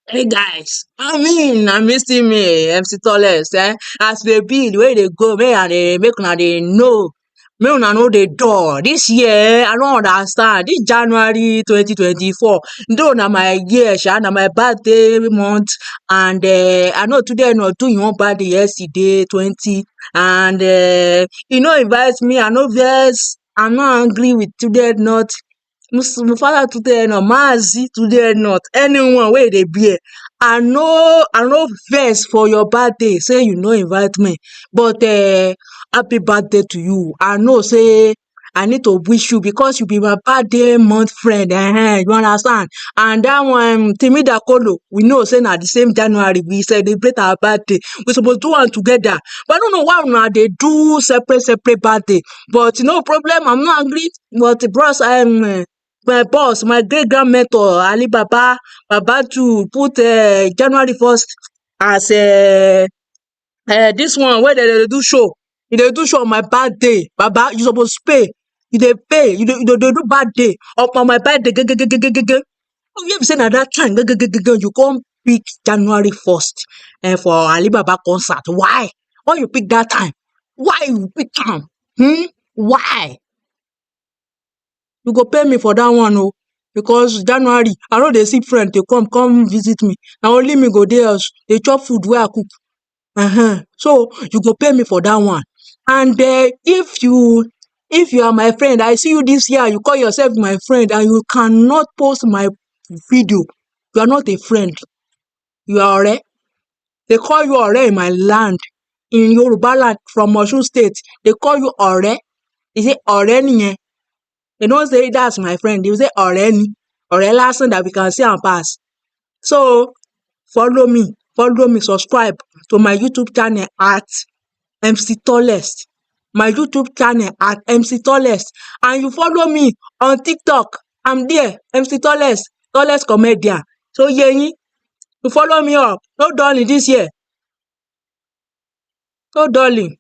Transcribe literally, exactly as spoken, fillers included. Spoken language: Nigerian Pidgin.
Hey guys, I mean, I miss me, M C Tallest, eh? As they be, the way they go, me and they make una they know. Me una know they door. This year, I don't understand. This January twenty twenty-four, though na my year, sha, na my birthday month, and uh, I know today not do you one birthday yesterday, twenty, and uh, you know, invite me, I know, yes, I'm not angry with today, not Mus- Mufasa today, not Mazi today, not anyone where they be. I know, I know, first for your birthday, say you no invite me, but uh, happy birthday to you. I know, say I need to wish you because you be my birthday month friend. Eh, you understand? And that one, Timida Kolo, we know say na the same January we celebrate our birthday. We supposed do one together, but I don't know why una they do separate separate birthday. But no problem, I'm not angry. But bros, I'm uh, my boss, my great grand mentor, Ali Baba, Baba to put uh, January first as uh, uh, this one where they, they do show. If they do show on my birthday, Baba, you supposed to pay. You they pay. You dey, you dey, dey do birthday up on my birthday. Ge, ge, ge, ge, ge, ge, ge. You have said at that time, ge, ge, ge, ge, ge, you come pick January first and for Ali Baba concert. Why? Why you pick that time? Why you pick time? Hmm? Why? You go pay me for that one, oh, because January, I know they see friend, they come, come visit me. Now only me go there, house, they chop food where I cook. Uh-huh. So you go pay me for that one. And uh, if you if you are my friend, I see you this year, you call yourself my friend, and you cannot post my video, you are not a friend. You are alright. They call you alright in my land, in Yoruba land from Osun State. They call you alright. They say already. They don't say that's my friend. They say already. Already last that we can see and pass. So follow me, follow me, subscribe to my YouTube channel at M C Tallest. My YouTube channel at M C Tallest. And you follow me on TikTok. I'm there, M C Tallest, Tallest Comedian. So yeah, you follow me up. No darling this year. No darling.